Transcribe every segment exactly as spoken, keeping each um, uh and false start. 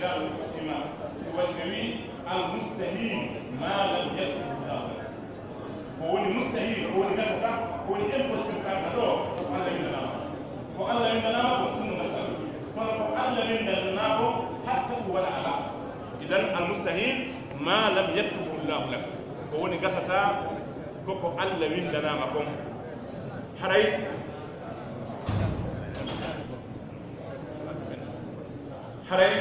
Imam, ko waɗi ɓe wi'i, "Al mustahil ma lam yaktubu Allah." Ko woni mustahil, ko woni gasata, ko woni impossible aduna ɗo, ko Allah winndanaama. Ko Allah winndanaama ko ɗum no gasata. Kono ko Allah winndanaama ko, hatta ɗum waɗa alaa. Idan, al mustahil ma lam yaktubu Allah lak. Ko woni gasata, ko ko Allah winndanaama kon. Haray, haray,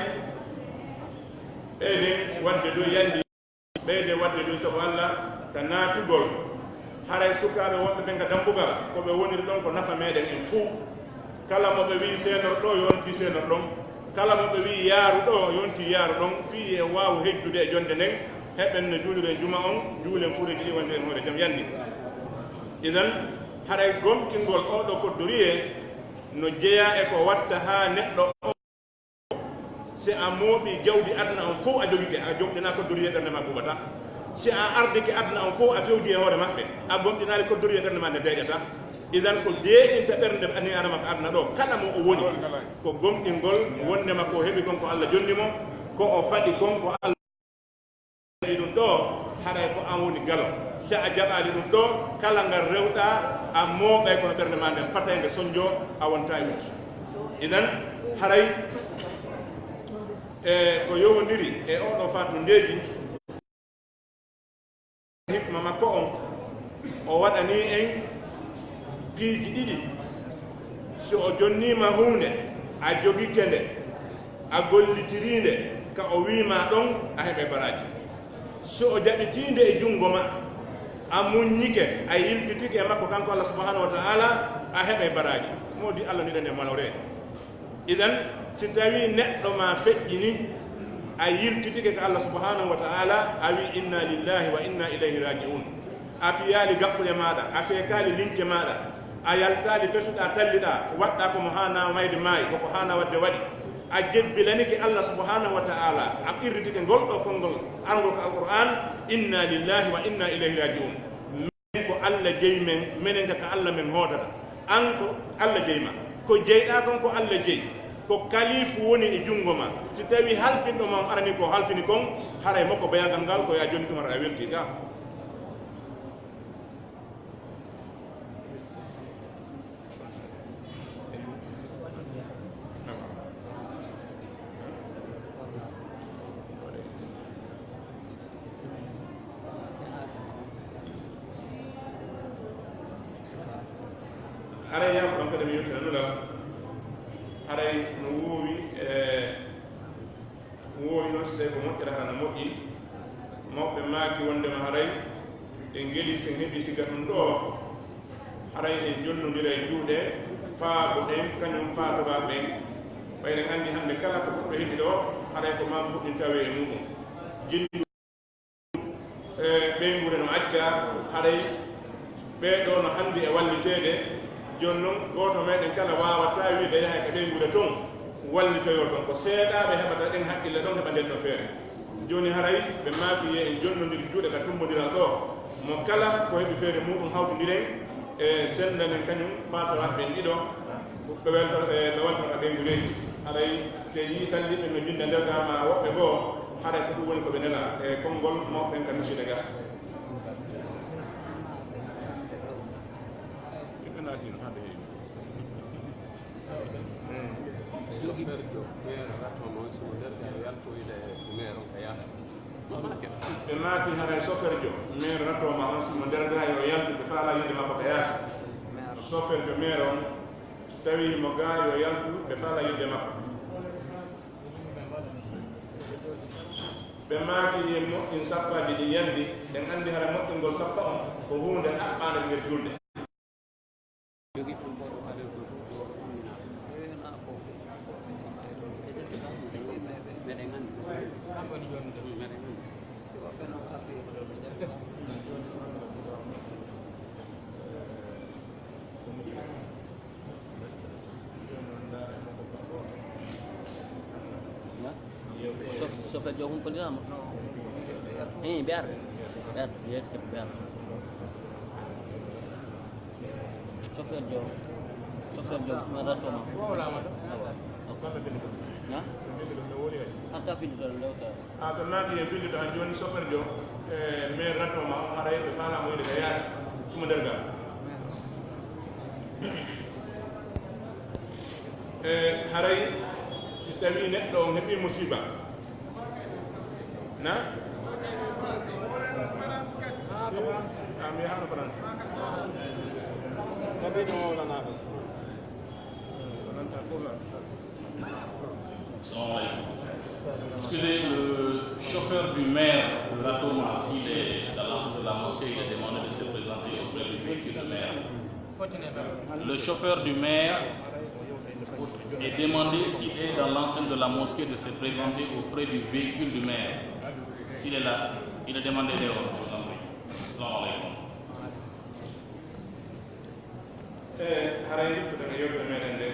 ɓeyden waɗde dow yandi, ɓeyden waɗde dow sabu Allah ka naatugol. Haray sukaaɓe wonɓe ɓen ka dambugal, ko ɓe woniri ɗon ko nafa meɗen en fuu. Kala mo ɓe wi'i seenor ɗo, yonti seenor ɗon. Kala mo ɓe wi'i yaaru ɗo, yonti yaaru ɗon. Fii e waawu hejjude e jonde nden, heɓen no juuliren juma on, juulen fuureeji ɗi wondiren hoore jam yandi. Idan, haray gomɗingol oo ɗoo koddoriyee no jeyaa e ko watta haa neɗɗo on, si a mooɓii jawdi aduna on fof a jogike, a gomɗinaa koddoriyee ɓernde maa buuɓataa. Si a ardike aduna on fof a fewji e hoore maɓɓe, a gomɗinaali koddoriyee ɓernde maa nde deeƴataa. Idan ko deeƴinta ɓernde ɓanii Aadama ka aduna ɗoo, kala mo o woni, ko gomɗingol wonndema ko o heɓi kon ko Allah jonni mo, ko o faɗi kon ko Allah ɗum ɗo, haray ko an woni galo. Si a jaɓaali ɗum ɗo, kala ngal rewɗa, a mooɓay kono ɓernde ma nden fatay nde sonjo, a wonta e wujju. Idan, haray, e ko yowondiri e oo ɗoo faatundeeji, hikma makko on, o waɗanii en piiji ɗiɗi. Si o jonniima huunde, a jogike nde, a gollitirii nde ka o wi'i ma ɗon, a heɓay baraaji. Si o jaɓitii nde e junngo ma, a muññike, a yiltitike e makko kanko Allah subhanahu wa ta'ala, a heɓay baraaji. Moodi Allah niɗen e maloree. Idan, si tawii neɗɗo ma feƴƴini, a yiltitike ka Allah subhanahu wa ta'ala, a wi'i, "Inna lillahi wa inna ilayhi raji'un." A piyaali gaɓɓuɗe maaɗa, a seekaali lince maaɗa, a yaltaali fesuɗaa talliɗaa, waɗɗaa ko mo haanaa mayde maayi, ko ko haanaa waɗde waɗi. A jebbilanike Allah subhanahu wa ta'ala, a qirritike ngol ɗoo konngol arngol ko Alqur'aan, "Inna lillahi wa inna ilayhi raji'un." Ko Allah jeyi men, menen ka, ka Allah men hootata. An ko Allah jeyi ma. Ko jeyɗaa kon ko Allah jeyi. Ko kalifu woni e junngo ma. Si tawii halfinɗo ma on aranii ko halfini kon, haray mo ko bayaagal ngal ko yaa jonni tuma a weltii ka. Haray yaa ko ɗon kadi mi yewtina nulal. Haray no woowi e Woowi noon, si tawii ko moƴƴata, hara no moƴƴi. Mawɓe maaki wonndema haray en ngeli, si en heɓii siga ɗum ɗoo, haray en jonnondiray juuɗe, faaboɗen kañum faatobaaɓe ɓen. Ɓay eɗen anndi hannde kala ko goɗɗo heɓi ɗoo, haray ko maa goɗɗum tawee e muuɗum. Jinndu e ɓeynguure no accaa, haray ɓee ɗoo no hanndi e walliteede. Jooni noon, gooto meɗen kala waawataa wiide yahay ka ɓeynguure toon, wallitoyoo toon. Ko seeɗaaɓe heɓata ɗen haqqille ɗon, heɓa nden ɗoo feere. Jooni haray ɓe maaki yo en jonnondir juuɗe ka tummbondiral ɗoo. Mo kala ko heɓi feere muuɗum hawtondiren e senndanen kañum faatawaaɓe ɓen ɗiɗo. Ɓe welto, e, ɓe welto ka ɓeynguureeji. Haray si en yii salliiɓe no jinnda nder gaa maa woɓɓe goo, haray ko ɗum woni ko ɓe nelaa e konngol mawɓe ɓen ka misiide gaa. Ɓe naati no hannde heewi. Jogi ɓerɗo meere ratto noon, si mo nder gaa yaltoyde meere on ka yaasi. Ɓe maaki haray soferjo meere ratto ma on, si mo nder gaa yo yaltu, ɓe faalaa yiide makko ka yaasi. Soferjo meere on, so tawii mo gaa yo yaltu, ɓe faalaa yiide makko. Ɓe maaki, "Yen moƴƴin saffaaji ɗin yandi, en anndi hara moƴƴingol saffa on ko huunde ɗaɓɓaande nder julde." Chauffeur jo humpaniraama. Ii, ɓe ar. Ɓe ar, yeeske ɓe ar. Chauffeur jo, chauffeur jo ma ratto ma. Na? Ah, A ɓe maaki e fillito han jooni, chauffeur jo e maire ratto ma on, haray ɓe faalaama wiyde ka yaasi, suma nder gal. E haray si tawii neɗɗo on heɓii musiba, na? A mi yahaano France. Sabi no wowlanaaɓe. Salam alaikum. Excusez, le chauffeur du maire de Ratoma, s'il est dans l'enceinte de la mosquée, il est demandé de se présenter auprès du véhicule de maire. Le chauffeur du maire est demandé, s'il est dans l'enceinte de la mosquée, de se présenter auprès du véhicule du maire. S'il est là, il est demandé dehors, je vous en prie. Salam alaikum. E haray yettude e yewtere meɗen nde,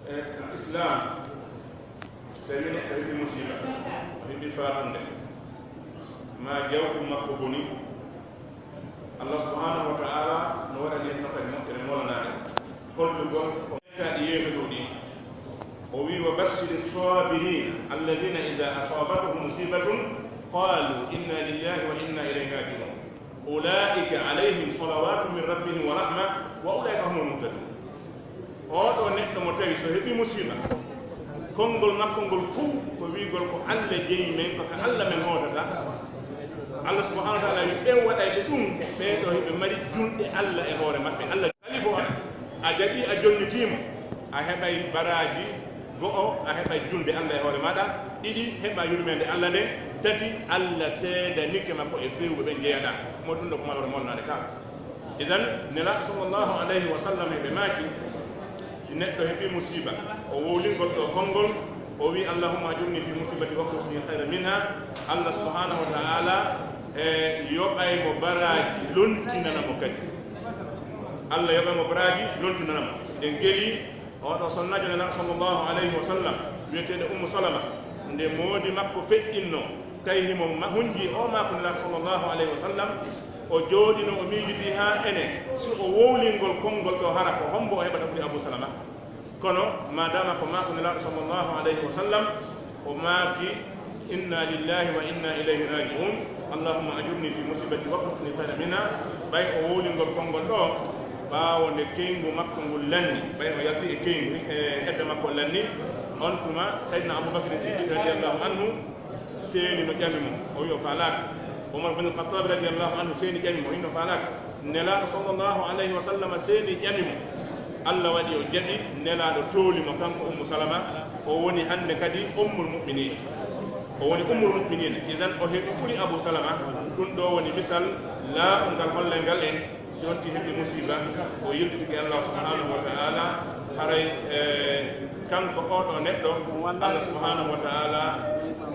e Islam, tawi neɗɗo heɓi musiba, o heɓi faatunde, ma jawdi makko boni, Allah subhanahu wa ta'ala no waɗani en nokka moƴƴere molanaade. Holɗugol ko nettaaɗi yeeso ɗo ɗi. O wi: "Wa bashiri sabirin alladhina idha asabatuhum musibatun qalu inna lillahi wa inna ilayhi raji'un. Ulaika alayhim salawatun min rabbihim wa rahma wa ulaika humul muhtadun." Oɗo neɗɗo mo tawi so heɓi musiba, konngol makko ngol fof ko wiigol ko Allah jeyi men, ko ka Allah men hootata. Allah subhanahu wa ta'ala wi ɓen waɗayɓe ɗum, ɓee ɗo heɓe mari julde Allah e hoore maɓɓe. Allah kalifu on, a jaɓi, a jonnitiimo, a heɓay baraaji go'o, a heɓay julde Allah e hoore maaɗa, ɗiɗi, heɓa yurmeende Allah nden, tati, Allah seedanike ma ko e feewuɓe ɓen jeyaɗaa. Mo ɗum ɗo ko malore molnaade ka. Idan, Nelaaɗo sallallahu alayhi wa sallam e ɓe maaki, si neɗɗo heɓi musiba, o wowlingol ɗo konngol, o wi: "Allahumma ajurni fi musibati wa akhlif li khayran minha." Allah subhanahu wa ta'ala e yoɓay mo baraaji, lontinana mo kadi. Allah yoɓay mo baraaji, lontinana mo. Ɗen geli, oɗo sonnaajo Nelaaɗo sallallahu alayhi wa sallam, wiyeteeɗo Ummu Salama, nde moodi makko feƴƴinno, tawi himo ma-, hunji o maako Nelaaɗo sallallahu alayhi wa sallam, o jooɗino, o miijiti haa ene, si o wowlingol konngol ɗo, hara ko hombo o heɓata ɓuri Abu Salama? Kono, maadaama ko maako Nelaaɗo sallallahu alayhi wa sallam, o maaki, "Inna lillahi wa inna ilayhi raji'un. Allahumma ajurni fi musibati wa akhlif li khayran minha." Ɓay o wowlingol konngol ɗo, ɓaawo nde keyngu makko ngul lanni, ɓay o yalti e keyngu, e edda makko lanni, on tuma Sayyidina Abu Bakr Siddiq radiyallahu anhu seeni no ƴami mo, o wi o faalaaka. Umar bin Khattab radiyallahu anhu seeni ƴami mo, o wi no faalaaka. Nelaaɗo sallallahu alayhi wa sallam seeni ƴami mo. Allah waɗi o jaɓi, Nelaaɗo tooli mo kanko Ummu Salama, o woni hannde kadi Ummul Mu'minin. O woni Ummul Mu'minin, idan o heɓi ɓuri Abu Salama. Ɗum ɗo woni misal laaɓungal hollay ngal en, si on ti heɓi musiba, o yiltitike Allah subhanahu wa ta'ala, haray, eh, kanko oɗo neɗɗo, Allah subhanahu wa ta'ala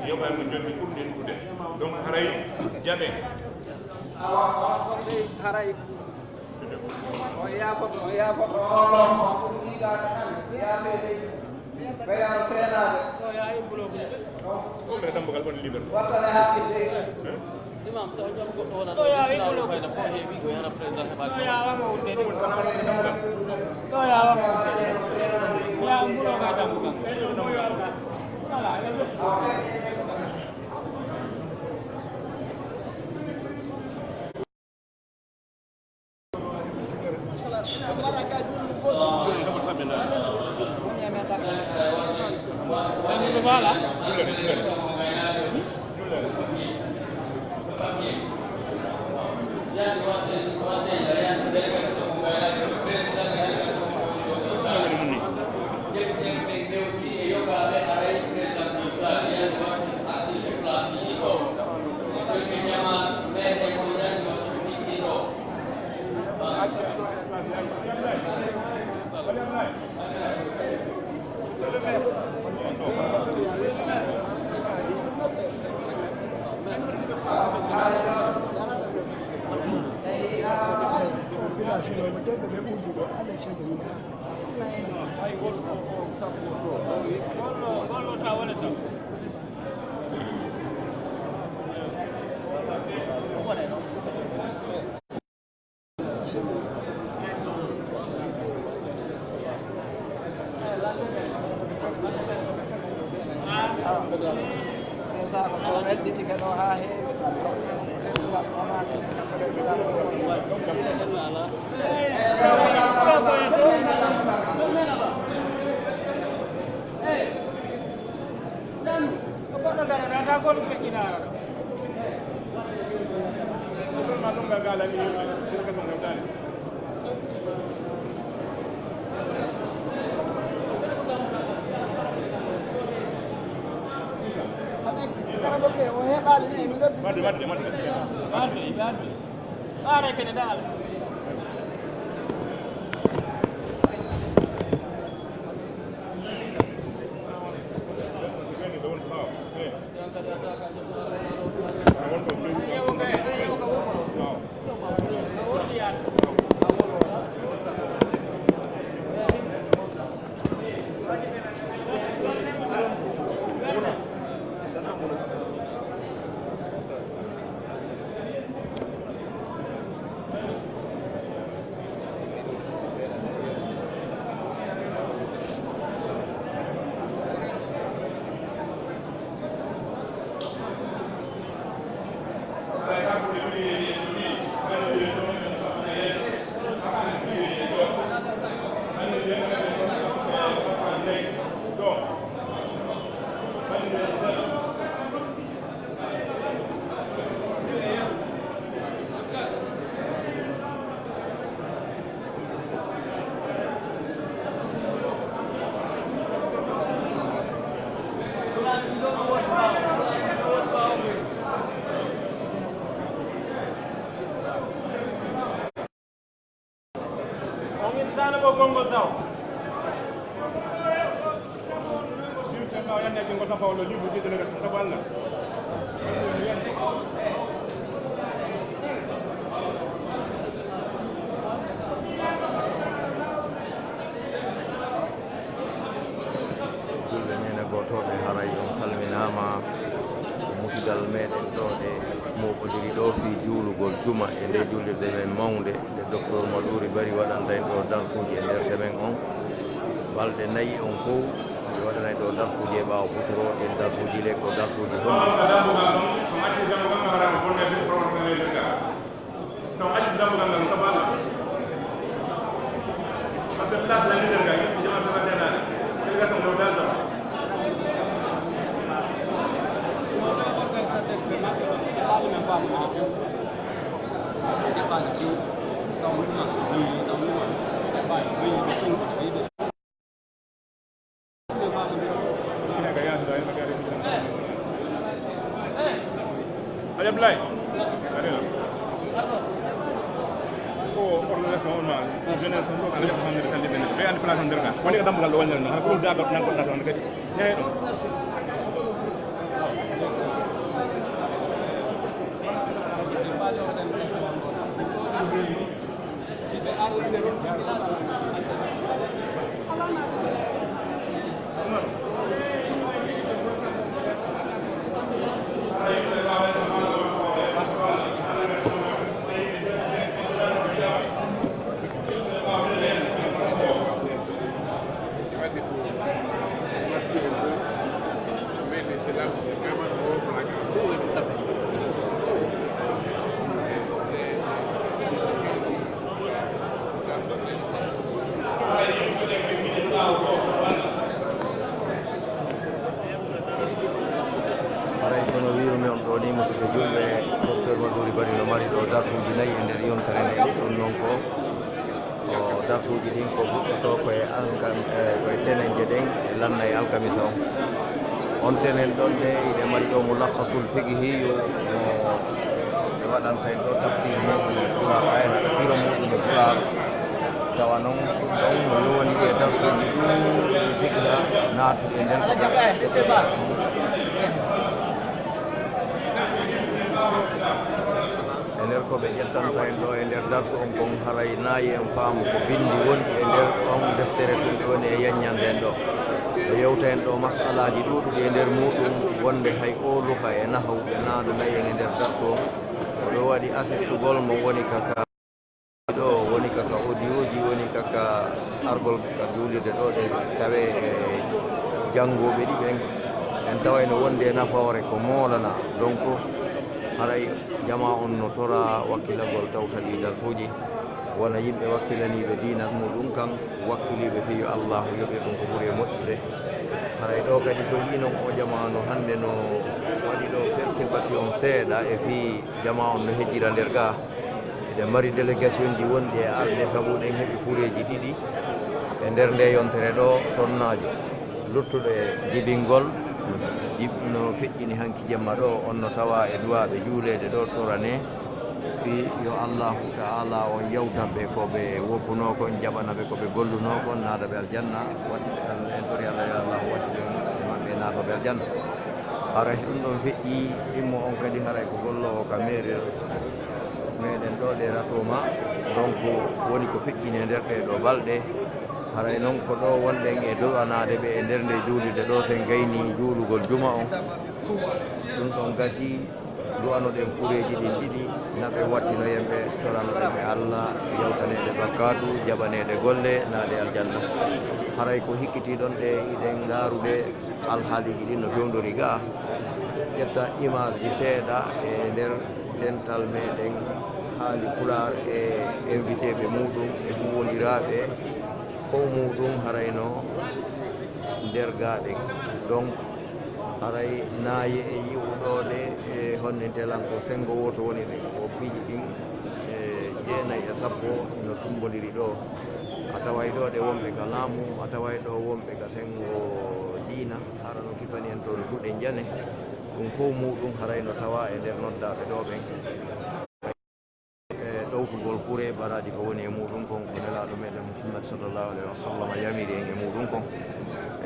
yoɓay mo joddi ɓurɗi ɗuuɗude. Donc haray jaɓe. Awa, on ɗon dey haray. O yaafoto, o yaafoto, o ɗon, o ɓuri ɗiigaade tan, yaafeede. Ɓeya o seenaade. Ɗum ɓe dambugal woni liberté. Wattane hakkille. Imam, taw jam goɗɗo wona ɗo, Islam fayda ko heewi ko yara président heɓaani. Ɗo yaawa. Ya mbulo ka dambugal. Voilà. Sey Saako, so wedditike ɗo haa heewi, teddinal mo haa minen président. Goɗɗo daro, data goɗɗo feƴƴinaara. Waɗde, waɗde, waɗde. Waɗde, waɗde. Ɓaare kene dal. On ittaano ko konngol taw. Sirte ɓaawo yande e konngol taw, pawo ɗo liɓu jiɗɗo nega tan, taw Allah. Julɓe neene gotooɓe, haray on salminaama. Ko musidal meɗen ɗo ɗe mooɓodiri ɗo fii juulugol juma e nde juulirde men mawnde, nde Docteur Maduri Bari waɗanta en ɗo darsuuji e nder semaine on. Balɗe nayi on fow, ɓe waɗana en ɗo darsuuji e ɓaawo futuro, ɗin darsuuji ɗe ko darsuuji honɗi? Taw accu dambugal ngal, sabu Allah. Parce que place la leader ga, yimɓe jamaat tan seeɗaani. Délégation ɗo dal ɗo. Aja Blay. Ko organisation on ma, jeunesse on ɗo, ala ko hande sandi ɓe. Ɓe andi place on nder ka. Woni ko dambugal ɗo wonde no. Hana ko dagal nan ko ɗato on kadi. Yaay ɗum. Haray kono wiirumi on ɗo ni, musidɓe julɓe, Docteur Maduri Bari no mari ɗo darsuuji nayi e nder yontere nde. Ɗum noon ko, ko darsuuji ɗin ko huɓɓotoo ko e alkam-, e, ko e tenenje ɗen e lanna e alkamisa on. On tenen ɗon ɗe, iɗe mari ɗo mo laqqasul fiqhiyyu, mo ɓe waɗanta en ɗo tafsir muɗum e Pulaar, ay, firo muɗum e Pulaar. Tawa noon ɗum ɗon no yowondiri e darsuuji ɗuuɗi fiqha naatuɗi e nder ko. E nder ko ɓe ƴettanta en ɗo e nder darsu on kon, haray naayi en faamu ko binndi wonɗi e nder on deftere tun ɗe woni e yaññande en ɗo. Ɓe yewta en ɗo masalaaji ɗuuɗuɗi e nder muɗum, wonde hay oo luha e nahaw ɓe naadunay en e nder darsu on. Ko ɗo waɗi asistugol mo woni ka, ka ɗo, woni ka, ka audio ji, woni ka, ka argol ka juulirde ɗo, ɗe tawe e janngooɓe ɗi ɓen. En tawayno wonde e nafoore ko moolana, donc haray jamaa on no tora wakkilagol tawta ɗi darsuuji, wona yimɓe wakkilaniiɓe diina muɗum kan, wakkiliiɓe fii yo Allaahu yoɓir ɗum ko ɓuri e moƴƴude. Haray ɗoo kadi so yi'i non oo jamaa no hannde no waɗi ɗoo perturbation seeɗa e fii jamaa on no hejjira nder gaa. Eɗen mari délégation ji wonɗi e arde, sabu ɗen heɓi kureeji ɗiɗi e nder nde yontere ɗoo, sonnaajo luttuɗo e jibingol, jib-, no feƴƴini hanki jemma ɗoo, on no tawa e duwaaɓe juuleede ɗoo torane, fii yo Allaahu Ta'aalaa on yawtan ɓe ko ɓe woppunoo kon, jaɓana ɓe ko ɓe gollunoo kon, naada ɓe aljanna, waɗi ɓe Alla, en tori Alla yo Allaahu waɗu ɓe e maɓɓe naatooɓe aljanna. Haray si ɗum ɗon feƴƴii, ɗimmo on kadi haray ko golloowo ka mairie, meɗen ɗoo ɗe ratoma, donc woni ko feƴƴini e nder ɗee ɗoo balɗe. Haray non ko ɗoo wonɗen e du'anaade ɓe e nder nde juulirde ɗoo, sen gaynii juulugol juma on. Ɗum ɗon gasii, du'anoɗen kureeji ɗin ɗiɗi, na ɓe wattinoyen ɓe, toranoɗen ɓe Alla, yawtaneede bakkaatu, jaɓaneede golle, naade aljanna. Haray ko hikkitiiɗon ɗe, hiɗen ndaarude alhaaliiji ɗin no fewndori gaa. Ƴetta image ji seeɗa e nder dental meɗen haali Pulaar e invité ɓe muɗum e huwwondiraaɓe fow muɗum harayno nder gaa ɗen. Donc, haray naaye e yi'uɗo ɗe e honnintelan ko senngo wooto woni ɗen. Ko piiji ɗin e jeenay e sappo no tummbondiri ɗoo. A taway ɗoo ɗe wonɓe ka laamu, a taway ɗoo wonɓe ka senngo diina. Hara no kifani en toon duɗe njane, ɗum fof muuɗum haray no tawaa e nder noddaaɓe ɗoo ɓen. E ɗowtugol kure baraaji ko woni e muuɗum kon, ko Nelaaɗo meɗen Muhammad sallallahu alaihi wa sallam yamiri en e muuɗum kon.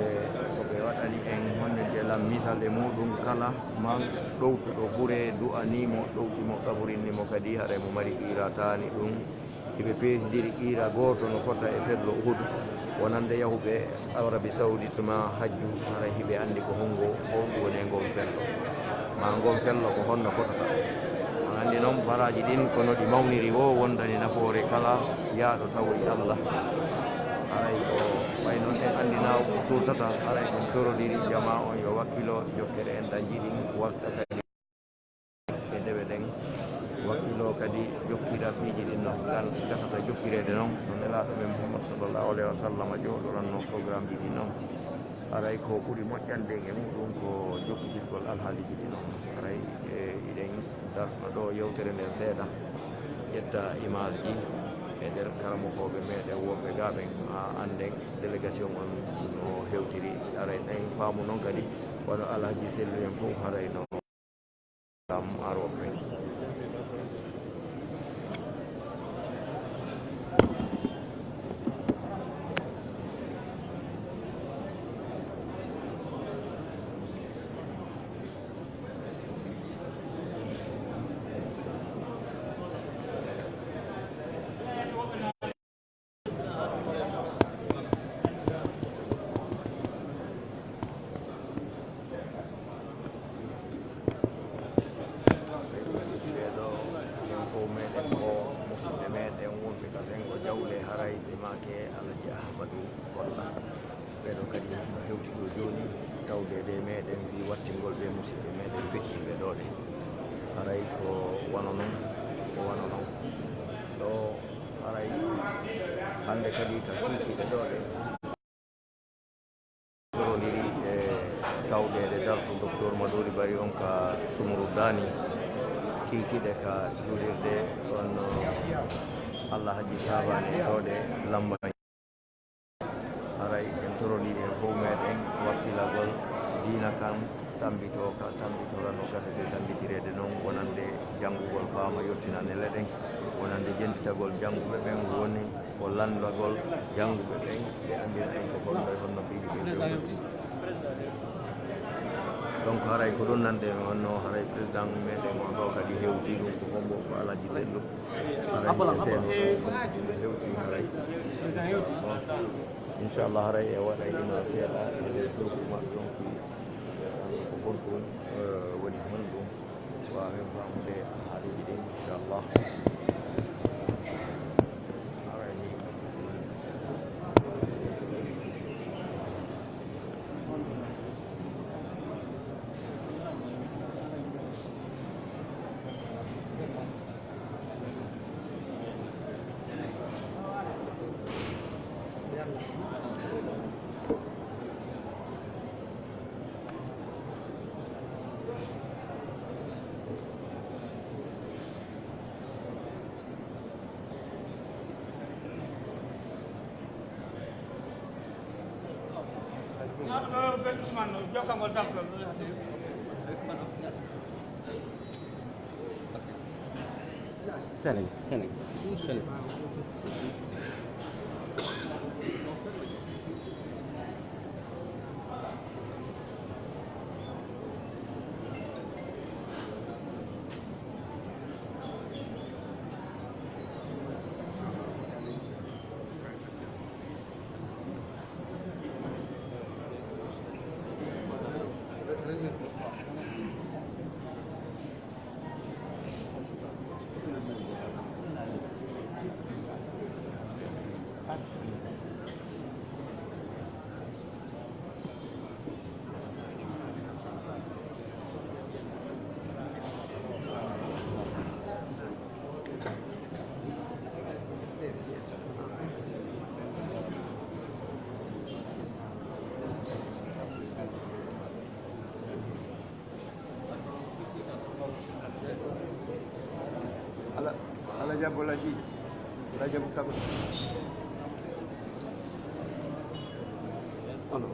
E ko ɓe waɗani en honnde lam misal e muuɗum, kala man ɗowtuɗo kure du'anii mo, ɗowti mo, kaburinni mo kadi, haray mo mari qiiraataani ɗum. Hiɓe peesindiri qiira gooto no fota e fello Uhud, wonande yahuɓe Arabi Saudite ma hajju, haray hiɓe anndi ko honngo, honɗum woni e ngon fello, ma ngon fello ko honno fotata. On anndi non baraaji ɗin, kono ɗi mawniri woo, wondani nafoore kala yahɗo tawoyi Allah. Haray ko way non en anndi na o turtata, haray ɗum torodiri jamaa on yo wakkilo, jokkere en ɗan jiɗin warta kadi. E dewe ɗen, wakkilo kadi jokkira piiji ɗin no gan-, gasata jokkireede non, no Nelaaɗo men Muhammad sallallahu alaihi wa sallam jooɗoranno programmeji ɗin non. Haray ko ɓuri moƴƴande e muɗum ko jokkitirgol alhaaliiji ɗin non. Haray, e, hiɗen darna ɗoo yewtere nden seeɗa, ƴetta image ji e nder karamokooɓe meɗen wonɓe gaa ɓen, haa annden délégation on no hewtiri. Haray en faamu non kadi wano Alhaji Sellu en fof haray no. Kam arooɓe. Ɓee ɗoo, enen fof meɗen ko musidɓe meɗen wonɓe ka Senngo Jawle, haray ɓe maake Alhaji Ahmadu Kolla. Ɓee ɗoo kadi no hewti ɗoo jooni, tawdeede e meɗen fii wattingol ɓee musidɓe meɗen fettiiɓe ɗoo ɗe. Haray ko wano non, ko wano non. Ɗoo haray hannde kadi ka kiikiiɗe ɗoo ɗe. Torondiri e tawdeede darsu Doktor Madori Bari on ka Sumuru Daani, kiikiiɗe ka juulirde on, Allah Hajji Saabani ɗoo ɗe Lamba. Haray en torondiri e fow meɗen wakkilagol diina kan, tammbitoo ka, tammbitoora no gasete tammbitireede non, wonande janngugol faama yottina nele ɗen, wonande jentitagol jannguɓe ɓen, woni ko lanndagol jannguɓe ɓen, ɓe anndina en ko honno e honno piiji ɗin fewndori. Donc, haray ko ɗum nanɗen wonno, haray président meɗen on ɗoo kadi hewti ɗum ko hombo, ko Alhaji Sellu. Haray e seeno ɗon, hewti haray. Bon, inchallah, haray e waɗa ina seeɗa e nder suudu maɓɓe on, ko honɗum, eh, woni honɗum. Waawen faamude haaliiji ɗin, inchallah. Haray ni. Sene, sene, sene. Ala, ala jabbo laji, ala jabbo kago. Ono.